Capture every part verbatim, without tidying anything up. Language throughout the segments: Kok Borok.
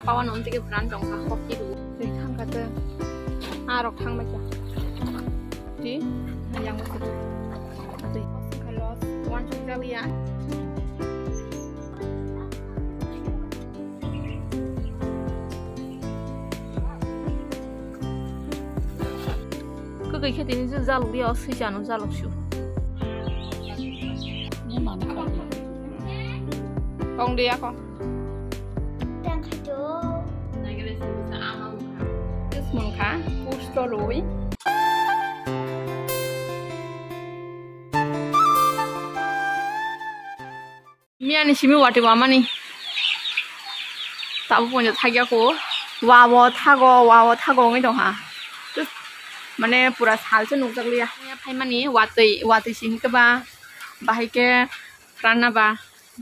Pawan on tike brand tong kha hoki ru. Twi thang kha te. A rok thang bai kha. Ti yang bai kha. Twi khalo wan chuk jali ya. Kwkwi khe tini je jalok dia, o swijano jalok su. Tong dia kho. Tang khaito. Mungkha, pusto rwi. Miyani simi wati wamani. Tabuk ponjo thagya ko. Wa wo thago, wa wo thago wngwi tongha. Mane pura salse nukjakliya. Phaimani watwi, watwi simi khe ba bahai khe pranna ba.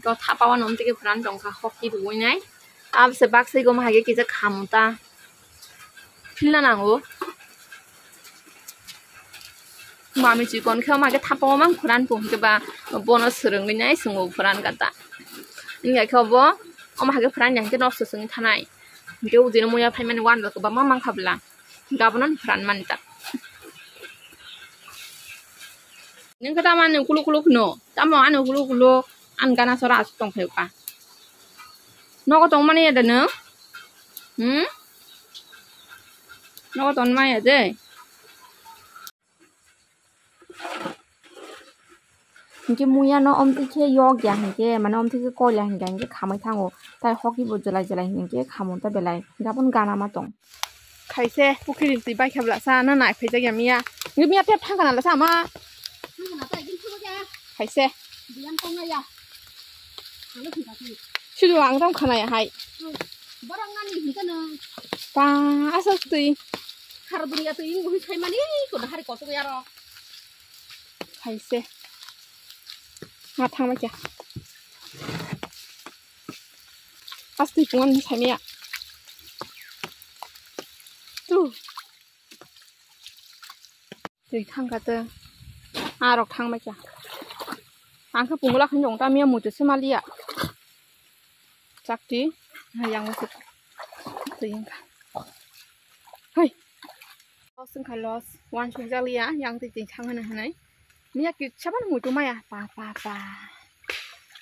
To thapa wano omtwi khe pran tongkha hoki rwinai. Abse baksai goma hai khe kisa khamu ta. Philna nango. Mami chikon khe ma khe thapa o mang phuran po hwnkhe ba bono swrwngwi nai chwng bo phuran kha ta. Wngya khe obo omo hai khe phuran ya hwnkhe nosto chwngwi thanai. Hwnkhe ujino muya phaimani uanbo kwbangma mankha bwla. Hwnkhe abono phuran mani ta. Nwng khe tamo ani ukuluk kuluk hwno? Tamo ani ukuluk kuluk? Ani gana sora aswk tong phaio ka. Nogo tongmani ya da nwng? Hmm? Nogo tongmani ya de? Hinkhe muya no omtwi khe yok ya hinkhe, mane omtwi khe kol ya hinkhe, hinkhe khamai thango. Tai hoki bo jelai jelai hinkhe khamung ta belai. Hinkhe aboni gana ma tong. Khaise pukhiri twi bai khe bwlasa na nai phaijak ya miya. Hinkhe miya tep thang kana lasa ma. Khaise. Sidu ang tong khana ya hai. Borok ngani hinkhe no. Pa aswk twi. Khar bwrwi ya twi wngwi khaimani ko da hari kotor ya ro. Khaise. Ma thang ma kya. Asti pungan ni samia. Tu. Twi thang kha te. A rok thang ma kya. Ang khe pungula khan jong ta miya muitu se maliya. Chakti. Ha yang muitu. Twi yang kha. Hai. Los wngkha los, uansuk jaliya, yang twi twi thang hwnwi hwnwi. Miya kisa phano muitu maya, pa, pa, pa.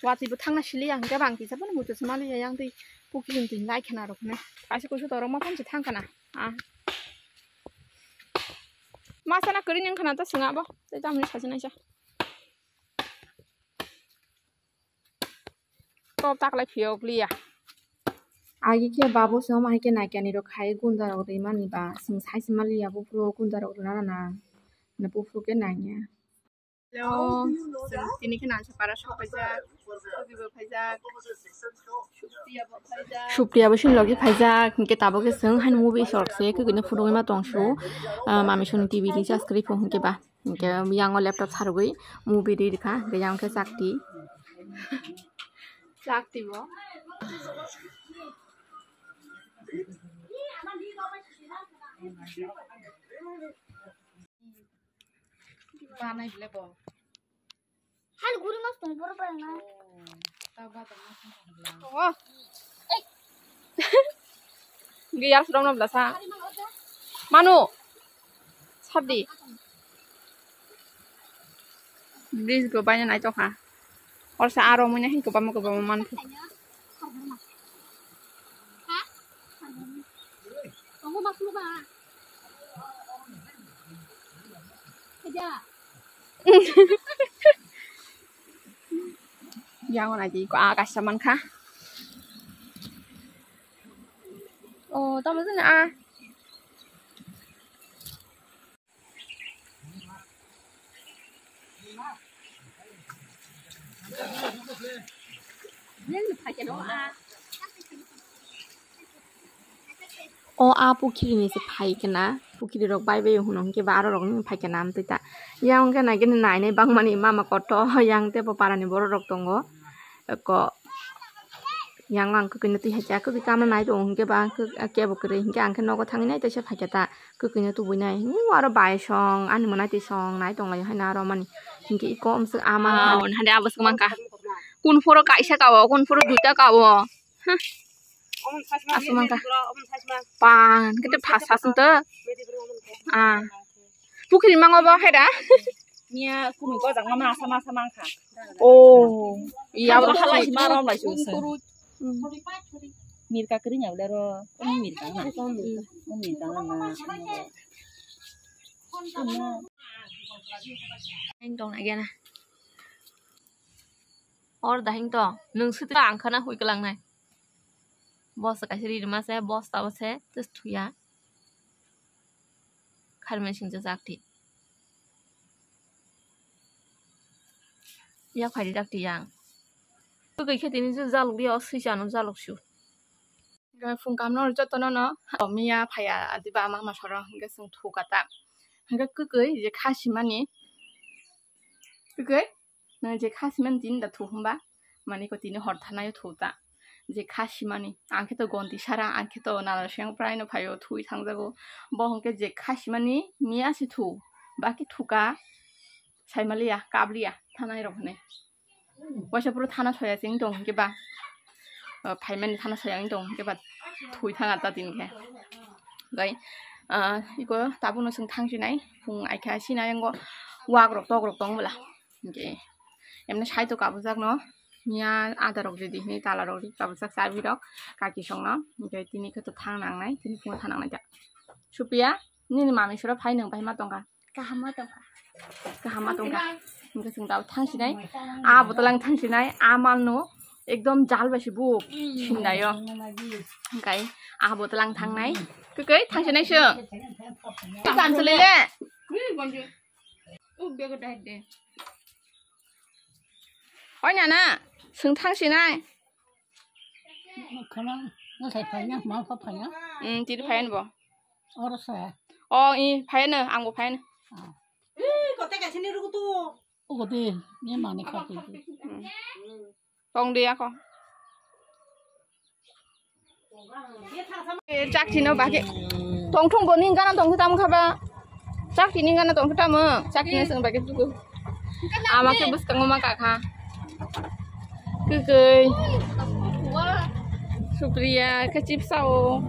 Watwi bo thangna sili yang, hwnkhe bang kisa phano muitu se maliya, yang twi pukhiri twi lai khna rok hwnwi. Kaisa kuisu torok ma phone se thang khna. Ah. Ma sana kwrwi wng khna ta swnga bo, tei tamni sajanaisa. Top taklai phiyok liya. Agi khe babu se omo hai khe naikani rok khai gunda rok rimani ba, chwng sai se maliya buphuru gunda rok rwna nana, na buphuru khe naiya. Hello, chwng tini khe nansa para sok phaijak, Supriya bo phaijak. Supriya bo sini logi phaijak, hinkhe tabuk khe chwng haino movie sorok se kwkwi no phunugwi ma tong su. Ah, mami soni T V rijak kwrwi phone hinkhe ba. Hinkhe yang o laptop sarugwi movie ri rikha, hinkhe yang khe chakti. Chakti bo. Banai bile bo. Hal guri mas tong boro bai na. Oh, ta ba ta mas tong bla. Oh. Ei. Ge yar sudong na bla sa. Manu. Sadi. Bridge go baina nai tokha. Or sa aro muina hin ko bama ko bama man. Yang wana di ko a kaisa mankha. Oh, tamo jani a. O a pukhiri ni se phai khe na, pukhiri rok bai bai hwno hwnkhe ba aro rok ni phai khe na amtwi ta. Yang hwnkhe nai khe nai nai bangmani mama kotor yang tei bo para ni borok rok tongo. Eko yang ang kwkwi no twi hai khe, kwkwi kama nai tongo hwnkhe ba ang kebo kwrwi hwnkhe ang khe nogo thangwi nai teisa phai khe ta. Kwkwi no tubui nai. Aro bai song, ani mwnai twi song nai tong lai haino aro mani. Hinkhe iko amswk ama. Wow, hade abo swk mankha. Kun phoro kaisa kao, kun phoro duita kao. Huh. Aswk mankha. Pang, kete phas phas wngto. Ah. Pukhiri mango bo khe da? Miya kunu gojak ma masa masa mankha. Oh. Iya, abo halai si ma rom lai su. Hmm. Mirka kering ya udah ro. Ini mirka na. Ini mirka na. Ang tong na gana. Or dahing to, nung sutra ang khana hui kelang nai. Bosta kaisa ri rima se, bosta bo se, just thuya. Kharmai singcha chak thi. Yak phai ri dak thi yang. Tugui khe tini je jaluk di, o sui chano jaluk su. Hingke phung kam no joto no no miya phaya adiba ama ma soro hingke chwng thuka ta. Hingke kwkwi je kha simani, kwkwi nang je kha simani tini da thu hwnba, mani ko tini hor thanaio thu ta. Je kha simani ang khe to gonti sara, ang khe to nana seng prai no phaio thui thangjago. Bo hingke je kha simani miya se thu, baki thuka saimaliya, kabliya thanai rok hwnwi. Waisa phuru thana soya se wng tong hwnkhe ba, ah, phaimani thana soya wng tong hwnkhe ba, thwi thanga ta tini khe. Gai, ah, iko tabukno chwng thang sinai, phung aikha sinai, yango wak rok tok rok tong bwla. Hwnkhe emne side o kabujak no, miya ada rok ridi hinwi tala rok ri kabujak chabi rok, kaki song no, hwnkhe tini khe to thang nangnai, tini phungo thang nangnai ta. Supriya, nini mami sora phai nwng bai ma tongkha. Kaham ma tongkha. Kaham ma tongkha. Hingke chwng tabuk thang sinai. A botol ang thang sinai. A mal no ekdom jal bai se bo sinai o. Hingkai a botol ang thang nai. Kwkwi thang sinai se. Kan sule le. Oi nana, chwng thang sinai. Khana, ngasai phaina, ma pha phaina. Hmm, tiri phaina bo. Oro sa. O, i phaina, ang bo phaina. Ah. Ih, kote kaisini rugutu. Ugo de, ni mani kha de. Hmm. Tong de ako. Eh, chak chino baki. Tong thung bo ning gana tong tam khaba. Chak tini gana tong khe tamo, chak tini chwng bai khe tuku. Ama khe bwskango ma kakha. Kwkwi. Supriya khe chips sao.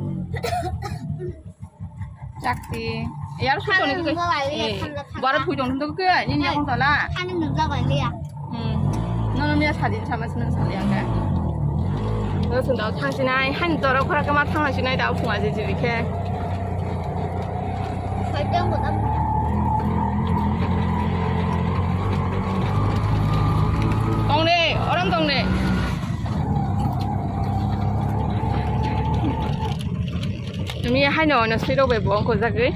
Chak ti. Yar phui tong ni kwkwi. Bora phui tong ni kwkwi. Nini yakung tola. Hmm. Nono miya sadin sama sinang sali ang khe. Nono sung dao thang sinai, han doro khora khe ma thang sinai dao phunga je jiri khe. Tong de, oran tong de. Miya haino ono sirok bai bo ongko jagwi.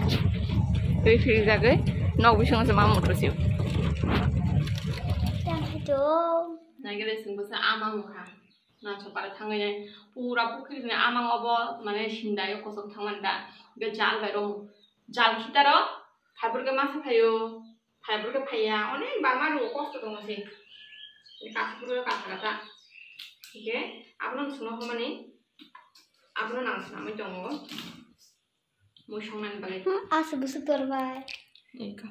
Twi phiri jagwi. Nok bisingo se ma motor sio. Nagere sing bwsa ama mokha. Nacho para thangwi nai. Pura pukhri ni amang obo mane sindai o kosok thangmani da. Ge jal bai rom. Jal khitaro. Phaibur ge masa phaio. Phaibur ge phaiya. Onek bangma ro kosto tongo se. Kasubur ge kasa kasa. Ge abono suno homani. Abono nang sinamwi tongo. Mui songnani bagwi. Hmm, asa bwswk torbai. Eka.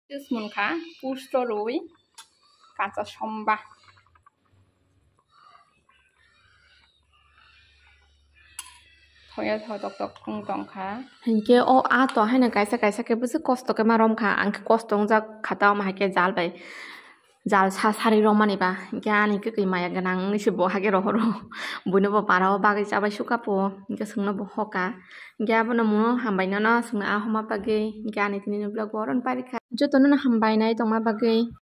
Juice munkha, pusto rwi, kacha somba. Thoya tho tok tok wng tongkha. Hinkhe o a to haino kaisa kaisa khe bwswk kosto khe ma romkha, ang khe kosto wngjak kha ta, omo hai khe jal bai. Jal sa sari rwmani ba, hinkhe ani kwkwi maya gwnang wngwi se bo hage rohoro. Buino bo para o bagwi chabai suka po, hinkhe chwngno bo hoka. Hinkhe abono muno hambai nono chwngno a homa bagwi, hinkhe ani tini ni vlog bo oro ni parikha. Jotono no hambai nai tongma bagwi.